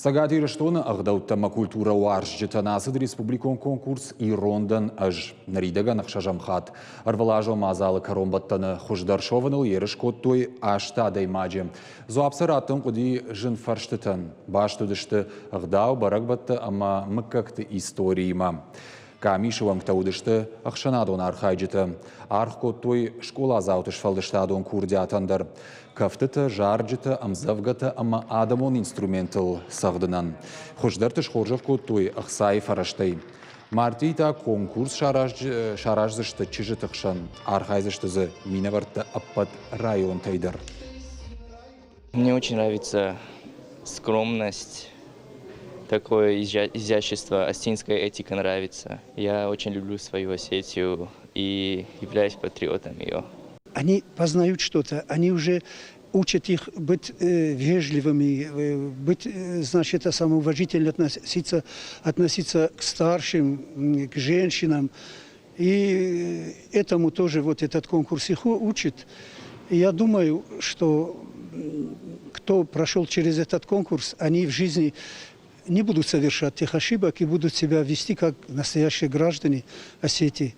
Цӕгат Ирыстоны ӕгъдӕуттӕ ӕмӕ культурӕ уарзджытӕн ацыд республикон конкурс «Ирон дӕн ӕз». Ныридӕгӕн ӕхсӕзӕм хатт. Ӕрвылазон мадзалы кӕронбӕттӕны хуыздӕр суӕвыныл ерыс кодтой аст адӕймаджы. Дзуапп сӕ раттын хъуыди зын фӕрстытӕн. Баст уыдысты ӕгъдау, бӕрӕгбӕттӕ ӕмӕ мыггӕгты историимӕ. Къамисы уӕнгтӕ уыдысты ӕхсӕнадон архайджытӕ. Аргъ кодтой скъоладзауты сфӕлдыстадон курдиатӕн дӕр. Кӕфтытӕ, зарджытӕ, ӕмдзӕвгӕтӕ ӕмӕ адӕмон инструментыл цӕгъдынӕн. Хуыздӕрты схорзӕх кодтой ӕхцайы фӕрӕзтӕй. Мартъийы та конкурс сараздзысты чызджыты хсӕн. Архайдзысты дзы минӕвӕрттӕ ӕппӕт районтӕй дӕр. Мне очень нравится скромность, такое изящество, осетинская этика нравится. Я очень люблю свою Осетию и являюсь патриотом ее. Они познают что-то, они уже учат их быть вежливыми, быть, значит, самоуважительно относиться к старшим, к женщинам. И этому тоже вот этот конкурс их учит. И я думаю, что кто прошел через этот конкурс, они в жизни не будут совершать тех ошибок и будут себя вести как настоящие граждане Осетии.